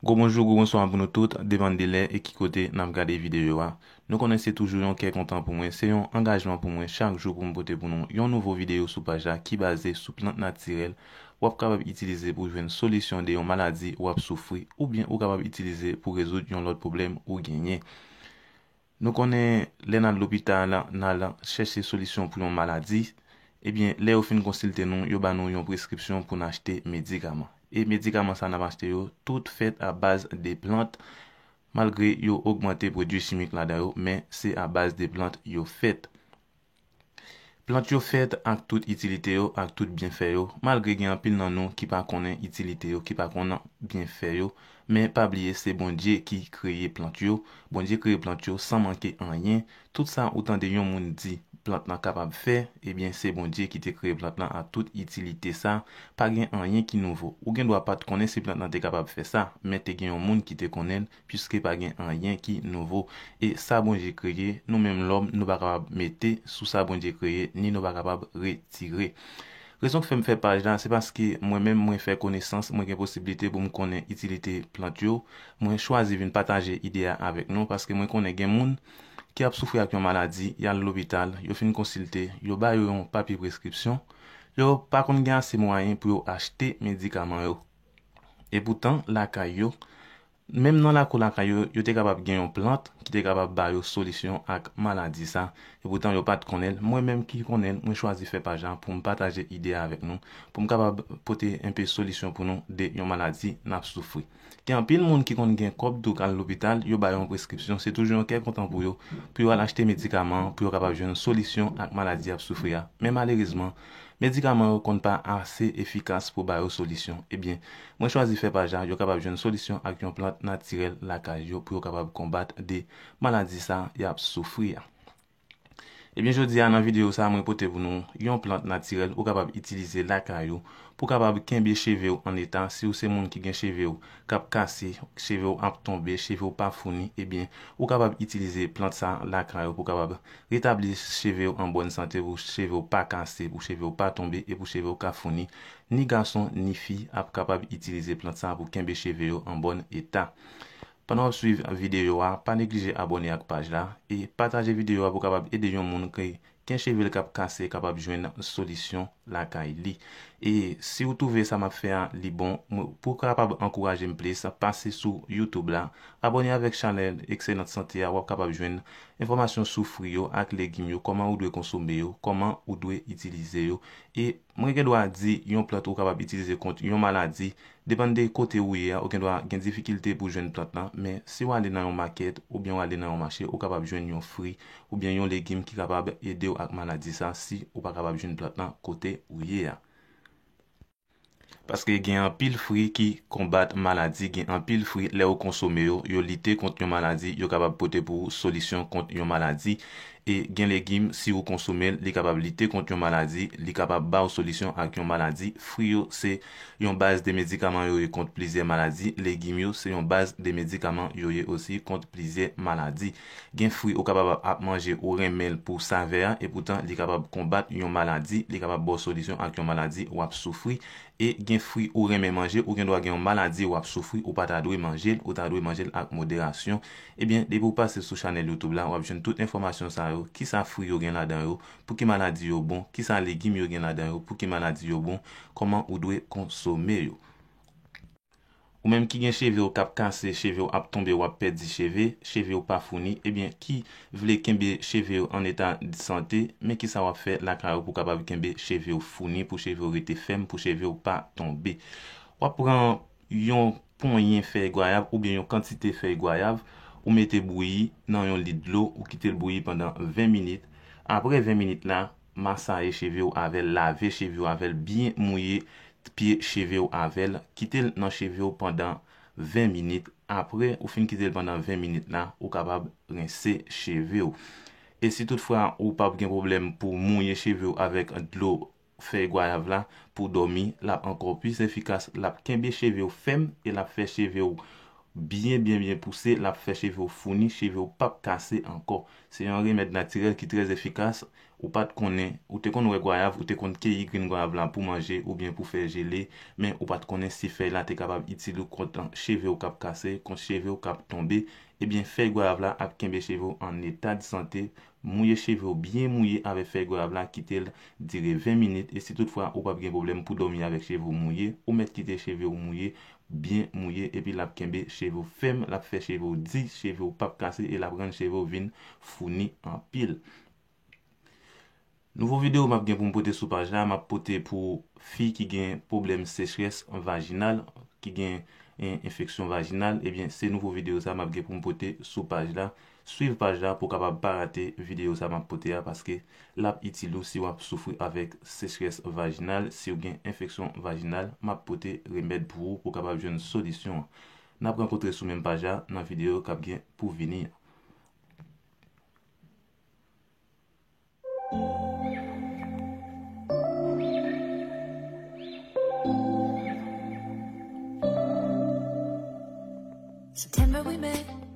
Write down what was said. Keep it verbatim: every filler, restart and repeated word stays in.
Gwo bonjou, gwo bonswa pou nou tout, depann de lè e ki kote n ap gade videyo a. Nou konnen se toujou yon kè kontan pou mwen, se yon angajman pou mwen chak jou pou m pote pou nou yon nouvo videyo sou paj la ki baze sou plant natirèl w ap kapab itilize pou jwenn solisyon de yon maladi w ap soufri, oubyen ou kapab itilize pou rezoud yon lòt pwoblèm ou genyen. Nou konnen lè n al lopital, n al chèche solisyon pou yon maladi, ebyen, lè yo fin konsilte nou, yo ba nou yon preskripsyon pou n achte medikaman. E medikaman sa n ap achte yo, tout fèt a baz de plant, malgre yo ogmante pwodui chimik ladan yo, men se a baz de plant yo fèt. Plant yo fèt ak tout itilite yo, ak tout byenfè yo, malgre gen anpil nan nou ki pa konnen itilite yo, ki pa konnen byenfè yo, men pa bliye se Bondye ki kreye plant yo. Bondye kreye plant yo san manke anyen. Tout sa ou tande yon moun di plant lan kapab fè, ebyen se Bondye ki te kreye plant lan ak tout itilite sa. Pa gen anyen ki nouvo. Ou gen dwa pa t konnen si plant lan te kapab fè sa, men te gen yon moun ki te konnen l, piske pa gen anyen ki nouvo. E sa Bondye kreye, nou menm lòm, nou pa kapab mete sou sa Bondye kreye, ni nou pa kapab retire. Rezon k fè m fè paj la, se paske mwen menm mwen fè konesans, mwen gen posiblite pou m konnen itilite plant yo. Mwen chwazi vin pataje ide a avèk nou, paske mwen konnen gen moun ki ap soufri ak yon maladi, y al lopital, yo fin konsilte, yo ba yo yon papye preskripsyon, yo pa konn gen ase mwayen pou yo achte medikaman yo. Epoutan, lakay yo, menm nan lakou lakay yo, yo te kapab gen yon plant ki te kapab ba yo solisyon ak maladi sa. Epoutan, yo pa t konnen l. Mwen menm ki konnen l, mwen chwazi fè paj la pou m pataje ide a avèk nou, pou m kapab pote enpe solisyon pou nou de yon maladi n ap soufri. Gen anpil moun ki konn gen kòb tou k al lopital, yo ba yo yon preskripsyon, se toujou yon kè kontan pou yo, pou yo al achte medikaman, pou yo kapab jwenn solisyon ak maladi y ap soufri a. Men malerezman, medikaman yo konn pa ase efikas pou ba yo solisyon. Ebyen, mwen chwazi fè paj la, yo kapab jwenn solisyon ak yon plant natirèl lakay yo pou yo kapab konbat de maladi sa y ap soufri a. Ebyen, jodi a, nan videyo sa, mwen pote pou nou yon plant natirèl ou kapab itilize lakay ou pou kapab kenbe cheve w an eta. Si w se moun ki gen cheve w k ap kase, cheve w ap tonbe, cheve w pa founi, ebyen, ou kapab itilize plant sa lakay ou pou kapab retabli cheve w an bòn sante, pou cheve w pa kase, pou cheve w pa tonbe e pou cheve w ka founi. Ni gason, ni fi ap kapab itilize plant sa pou kenbe cheve yo an bòn eta. Pandan w ap swiv videyo a, pa neglije abòne ak paj la e pataje videyo a pou w kapab ede yon moun ki gen cheve l k ap kase kapab jwenn solisyon lakay li. E si w twouve sa m ap fè a, li bon, mwen, pou w kapab ankouraje m plis, pase sou YouTube la, abòne avèk chanèl Excellente Santé a, w ap kapab jwenn enfòmasyon sou fwi yo ak legim yo, kòman ou dwe konsome yo, kòman ou dwe itilize yo. E mwen gen dwa di yon plant ou kapab itilize kont yon maladi, depann de kote ou ye a, ou gen dwa gen difikilte pou jwenn plant lan, men si w ale nan yon makèt oubyen w ale nan yon mache, ou kapab jwenn yon fwi oubyen yon legim ki kapab ede w ak maladi sa si ou pa kapab jwenn plant lan kote ou ye a. Paske gen anpil fwi ki konbat maladi, gen anpil fwi lè ou konsome yo, yo lite kont yon maladi, yo kapab pote pou ou solisyon kont yon maladi. E gen legim, si ou konsome l, li kapab lite kont yon maladi, li kapab ba w solisyon ak yon maladi. Fwi yo se yon baz de medikaman yo ye kont plizyè maladi. Legim yo se yon baz de medikaman yo ye osi kont plizyè maladi. Gen fwi ou kapab ap manje, ou renmen l pou savè a, epoutan li kapab konbat yon maladi, li kapab ba w solisyon ak yon maladi w ap soufri. E gen fwi ou renmen manje, ou gen dwa gen yon maladi w ap soufri, ou pa ta dwe manje l, ou ta dwe manje l ak moderasyon. Ebyen, depi w pase sou chanèl YouTube la, w ap jwenn tout enfòmasyon sa yo, kisa fwi yo gen ladan yo, pou ki maladi yo bon, kisa legim yo gen ladan yo, pou ki maladi yo bon, kòman ou dwe konsome yo. Ou menm ki gen cheve w k ap kase, cheve w ap tonbe, w ap pèdi cheve, cheve w pa founi, ebyen, ki vle kenbe cheve w an eta de sante, men kisa w ap fè lakay ou pou w kapab kenbe cheve w founi, pou cheve w rete fèm, pou cheve w pa tonbe. W ap pran yon ponyen fèy gwayav oubyen yon kantite fèy gwayav, ou mete bouyi nan yon lit dlo, ou kite l bouyi pandan ven minit. Apre ven minit la, masaye cheve w avè l, lave cheve w avè l, byen mouye pye cheve w avè l, kite l nan cheve w pandan ven minit. Apre ou fin kite l pandan ven minit la, ou kapab rense cheve w. E si toutfwa ou p ap gen pwoblèm pou mouye cheve w avèk dlo fèy gwayav la pou dòmi, l ap ankò plis efikas, l ap kenbe cheve w fèm e l ap fè cheve w byen, byen, byen pouse, l ap fè cheve w founi, cheve w p ap kase ankò. Se yon remèd natirèl ki trè efikas, Ou pa t konnen, ou te konn wè gwayav, ou te konn keyi grenn gwayav la pou manje oubyen pou fè jele, men ou pa t konnen si fèy la te kapab itil ou kont cheve w k ap kase, kont cheve w k ap tonbe. Ebyen, fèy gwayav la ap kenbe cheve w an eta de sante. Mouye cheve w byen mouye avèk fèy gwayav la, kite l dire ven minit, e si toutfwa ou p ap gen pwoblèm pou dòmi avèk cheve w mouye, ou mèt kite cheve w mouye, byen mouye, epi l ap kenbe cheve w fèm, l ap fè cheve w di, cheve w p ap kase, e l ap rann cheve w vin founi anpil. Nouvo videyo m ap gen pou m pote sou paj la, m ap pote pou fi ki gen pwoblèm sechrès vajinal, ki gen, eh, enfeksyon vajinal, ebyen, se nouvo videyo sa m ap gen pou m pote sou paj la. Swiv paj la pou w kapab pa rate videyo sa m ap pote a, paske l ap itil ou si w ap soufri avèk sechrès vajinal, si w gen enfeksyon vajinal, m ap pote remèd pou ou, pou w kapab jwenn solisyon an. N ap rankontre sou menm paj la nan videyo k ap gen pou vini an. September we met.